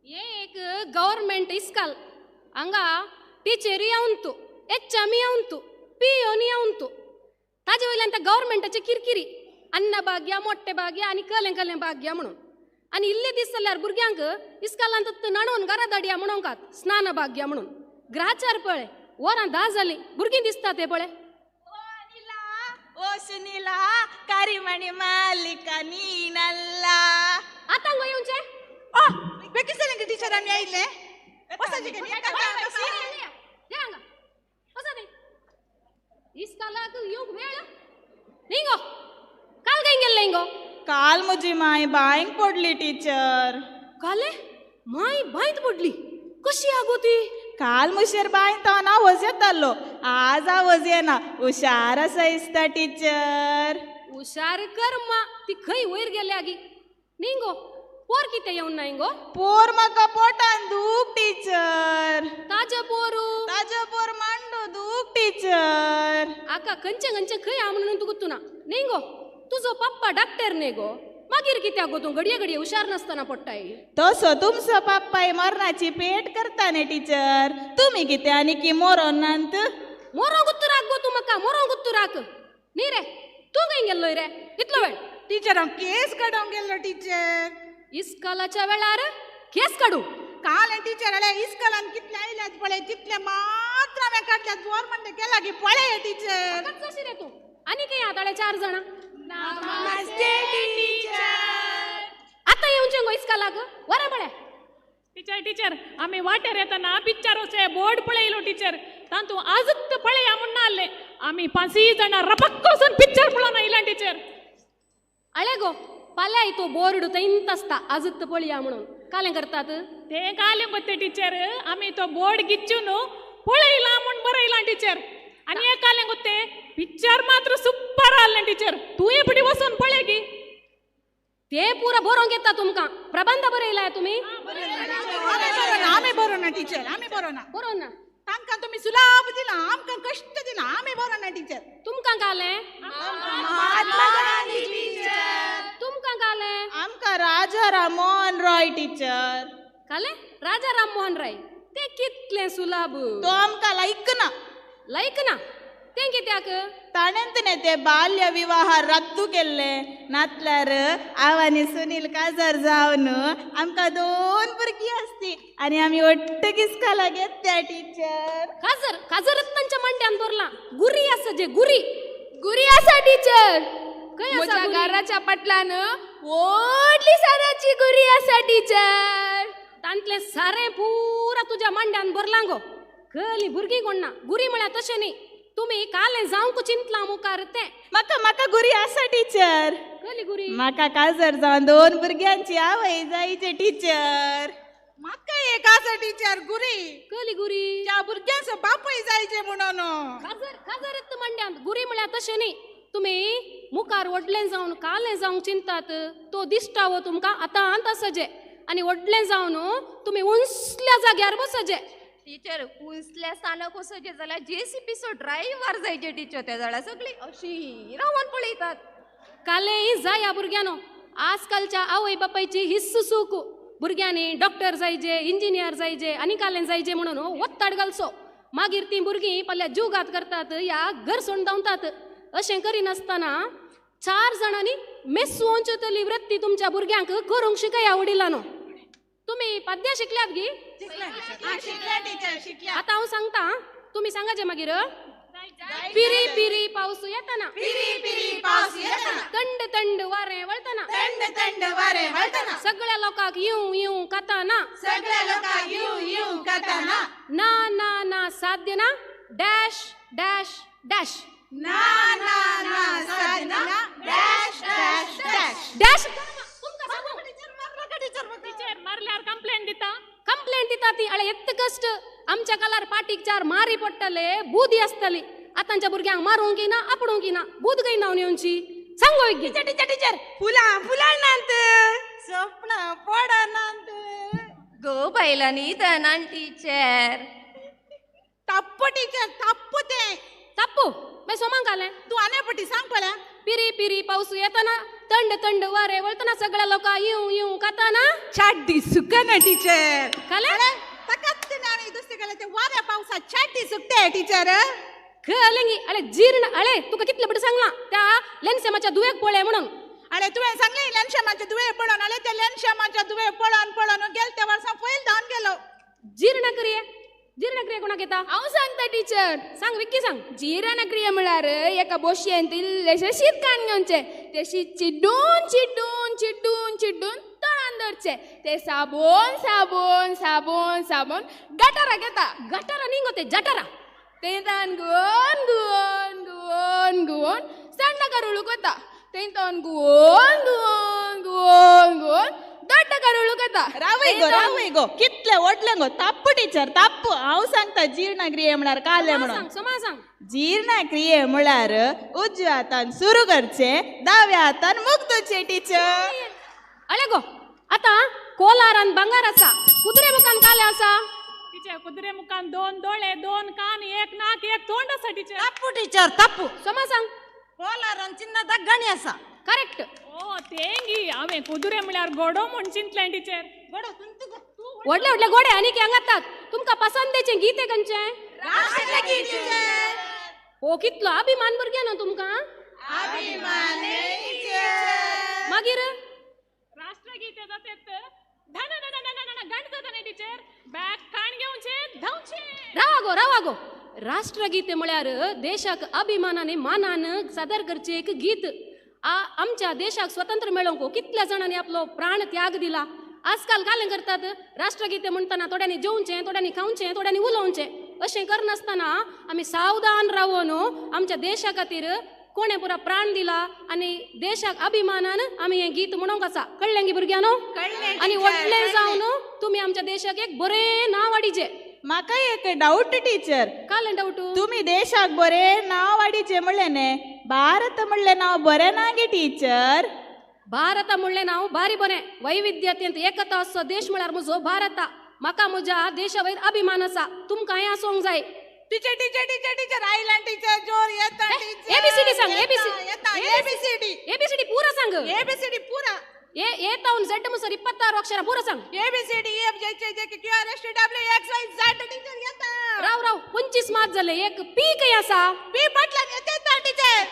हे एक गव्हर्मेंट इस्काल हांगा टिचरी उंतू, एच एम उंतू, पियोनी उंतू. ताजे वयल्यान त्या गव्हर्मेंटाची किरकिरी, अन्न भाग्य, मोठे भाग्य आनी कलें कलें भाग्य म्हणून. आनी इल्ले दीस जाल्यार भुरग्यांक इस्कालांत न्हाणोवन घरा धाडया म्हणोंकात स्नान भाग्य म्हणून. ग्राचार पळय वरां 10 जालीं, भुरगीं दिसता ते पळय. ओ सुनीला कारिमणि मालिका नीनल्ला. आतां गो येवचें? ओ बेगीन जालें टिचर, आमी आयिल्ले. इस्कालाक येवंक वेळ न्ही गो? काल खंय गेल्लें गो? काल म्हजी माय बांयक पडली टिचर. काले माय बांयत पडली? कशी आगो ती? काल मुशेर बांयत हांव आवाज येतालो, आज आवाज येना. हुशार आसा दिसता टिचर. हुशार कर मा, ती खंय वयर गेल्या आगी न्ही गो? पोर कितें येवन नाय गो? पोर म्हाका पोटान दूख टिचर. ताजे पोरू? ताजे पोर मांडो दूख टिचर. आका खंयचे खंयचे खंय हांव म्हणून तुका तुना न्ही गो? तुजो पप्पा डॉक्टर न्ही गो, मागीर कित्याक गो तूं घडये घडये हुशार नासतना पडटाय? तसो तुमचो पप्पाय मरणाची पेट करता न्ही टिचर. तुमी कितें आनी की मोरोन नात? मोरो गुत्तू राख गो तूं म्हाका, मोरो गुत्तू राख न्ही रे. तूं खंय गेल्लोय रे इतलो वेळ? टिचर हांव केस काडूंक गेल्लो टिचर. इस्कालाच्या वेळार केस काडू? काल टिचर आल्या इस्कालान कितले आयल्यात पळय तितले मात्र हांवें काडल्यात. जोर म्हणटा केला की पळय टिचर. कशी रे तूं? आनी खंय आतां 4 जाणां. नमस्ते टिचर. आतां येवचें गो इस्कालाक? वरां पळय. टिचर टिचर आमी वाटेर येतना पिक्चराचे बोर्ड पळयलो टिचर, तातूंत आजूच पळया म्हूण नासलें. आमी 5 जाणां रपक्क वचून पिक्चर पळोवन आयला टिचर. अळे गो फाल्यां तो बोर्ड थंयच आसता आजूच पळया म्हणून. कालें करतात ते? कालें गो टिचर, आमी तो बोर्ड गिच्चून पळयला म्हूण बरयला टिचर. आनी एक कालें गो ते पिक्चर मात्र सुपर आसलें टिचर. तुवें पटी वचून पळय गी. ते पुरा बरोवंक येता तुमकां? प्रबंध बरयलाय तुमी? आमी बरोवना टिचर, आमी बरोवना. बरोवना? तांकां तुमी सुलाभ दिला, आमकां कश्ट दिला. आमी बरोवना टिचर. तुमकां कालें? तुमकां कालें? आमकां राजा राम मोहन रॉय टिचर. कालें राजा राम मोहन राय ते कितलें सुलाभ. तो आमकां लायक ना. लायक ना तें कित्याक? ताणें न्ही ते बाल्य विवाह रद्द केल्ले. नातल्यार हांव आनी सुनील काजार जावन आमकां 2 भुरगीं आसती आनी आमी वट्ट इस्कालाक येता टिचर. काजर काजरच तांच्या मांड्यान दवरलां. गुरी आसा जे गुरी. गुरी आसा टिचर. खंय आसा म्हज्या गुरी? घराच्या पाटल्यान व्हडली साराची गुरी आसा टिचर. तांतलें सारें पुरा तुज्या मांड्यान भरलां गो. कली भुरगीं कोण ना. गुरी म्हळ्यार तशें न्ही, तुमी कालें जावंक चिंतलां मुखार तें. म्हाका म्हाका गुरी आसा टिचर. कली गुरी? म्हाका काजर जावन 2 भुरग्यांची आवय जायचे टिचर. म्हाका एक आसा टिचर गुरी. कली गुरी? त्या भुरग्यांचो बापूय जायचे म्हणून. काजर काजरच मांड्यांत. गुरी म्हळ्यार तशें न्ही, तुमी मुखार व्हडलें जावन कालें जावंक चिंतात तो दिश्टावो तुमकां आतां आंत आसजे. आनी व्हडलें जावन तुमी उंचल्या जाग्यार बसजे. टिचर उंचल्या स्थानाक वचचे जाल्यार जेसीबीचो ड्रायव्हर जायचे टिचर. त्या जाल्यार सगळीं अशी रावन पळयतात. कालेंय जाया भुरग्यांनो, आजकालच्या आवय बापायची हिस्स सूक. भुरग्यांनी डॉक्टर जायजे, इंजिनियर जायजे आनी कालें जायजे म्हणून वत्ताड घालचो. मागीर तीं भुरगीं फाल्यां जीवघात करतात या घर सोडून धांवतात. अशें करिनासतना 4 जाणांनी मेसवोवच्यो तली वृत्ती तुमच्या भुरग्यांक करूंक शिकया वडिलांनो. तुमी पद्यां शिकल्यात गी? आतां हांव सांगता, तुमी सांगाचे मागीर. पिरी पिरी पावस येतना, थंड थंड वारें वळतना, सगळ्या लोकांक येवं येवं काताना, ना ना ना साध्य ना dash dash dash dash. Teacher मारल्यार कंप्लेंट दिता. कंप्लेंट दिता ती. अळे येत कश्ट आमच्या कालार पाटीक 4 मारी पडटले, बुद्धी आसतली. आतांच्या भुरग्यांक मारूंक ना आपडूंक ना, बुद्ध खंय नावन येवची सांगो. टिचर टिचर टिचर फुलां फुलां नात, सपनां पडनात गो बायलांनी तना टिचर. तप्प टिचर तप्प तें. तप्पू मागीर सोमांक आलें. तूं आने पटी सांग पळया. पिरी पिरी पावस येताना थंड थंड वारे वळतना सगळ्या लोकां येऊ येऊ खाताना चाड्डी सुकना टीचर. खाले? ताकाच आनी दुसरे केले ते वाऱ्या पावसात चाड्डी सुकते टीचर. खलेंगी अळे जीर्ण अळे तुका कितले पटी सांगला त्या लेन्सेमाच्या दुवेक पळय म्हणून. अरे तुवें सांगले लेनशामाचे दुवे पळोवन. अळे ते लेनशामाच्या दुवे पळोवन पळोवन गेल त्या वर्सा पयल धांवन गेलो. जीर्णक्रिया जीर्णक्रिया कोणाक येता? हांव सांगता टीचर. सांग विक्की सांग. जीर्णक्रिया म्हळ्यार एका बोशयेंत इल्लेशें शीत काडून घेवचें, तें शीत चिड्डून चिड्डून चिड्डून चिड्डून तोंडान दवरचें, तें साबण साबण साबण साबण गटाराक येता. गटारा न्ही गो तें जटारा. तें तान गुवोन गुवोन गुवोन गुवोन सण्ण करुळूक वता. तें तोंड गुवोन गुवोन गुवोन गुवोन दोड्ड करुळूक वता. रावय गो रावय गो कितले व्हडलें गो. ताप्पू टीचर ताप्पू. हांव सांगता जीर्णक्रिये म्हळ्यार कालें म्हणून. सांग सोमा सांग. जीर्णक्रिये म्हळ्यार उजव्या हातान सुरू करचें, दाव्या हातान मुगदुचें टीचर. अळे गो आतां कोलारान भांगर आसा, कुदरे मुखान काले आसा. टीचर कुदरे मुखान 2 दोळे 2 कान 1 नाक 1 तोंड आसा टीचर. तप्पू टीचर तप्पू. सोमा सांग. कोलारान चिन्न दग्गणी आसा. करेक्ट. ओ तेंगी हांवें कुदरे म्हळ्यार गोडो म्हूण चिंतलें टीचर. गोडो तुमचो व्हडले व्हडले गोडे आनी हांगातात. तुमकां पसंदेचें गीत खंयचें? हो कितलो अभिमान भुरग्यां न्हू तुमकां. मागीर राष्ट्रगीत जाता धन धन धन धन गण जाता न्ही टीचर. बॅग काण घेवचें धांवचें. रावा गो रावा गो. राष्ट्रगीत म्हळ्यार देशाक अभिमानान मानान सादर करचें एक गीत. आमच्या देशाक स्वतंत्र मेळोवंक कितल्या जाणांनी आपलो प्राण त्याग दिला. आजकाल कालें करतात राष्ट्रगीते म्हणटना थोड्यांनी जेवचें, थोड्यांनी खावचें, थोड्यांनी उलोवचें. अशें करनासतना आमी सावधान रावन आमच्या देशा खातीर कोणें पुरा प्राण दिला आनी देशाक अभिमानान आमी हें गीत म्हणोंक आसा. कळ्ळें गी भुरग्यांनो? आनी व्हडलें जावन तुमी आमच्या देशाक एक बरें नांव हाडीचें. म्हाका एक डावट टीचर. कालें डावट? तुमी देशाक बरें नांव हाडीचें म्हणलें न्ही, भारत म्हणलें नांव बरें ना गे टीचर? भारत म्हणलें नांव भारी बरें. वैविध्यतेंत एकता असो देश म्हळ्यार म्हजो भारत. म्हाका म्हज्या देशा वयर अभिमान आसा. तुमकांय आसूंक जाय. टीचर टीचर टीचर टीचर आयला टीचर जोर येता टीचर. एबीसीडी सांग. एबीसी एबीसीडी एबीसीडी पूरा सांग. एबीसीडी पूरा. ए ए तावन झेड मुसर 26 अक्षर पूरा सांग. A B C D E F G H I J K Q R S T W X Y Z teacher येता. राव राव 25 मात जाले. एक पी खंय आसा? पी पटल्यान येता टीचर.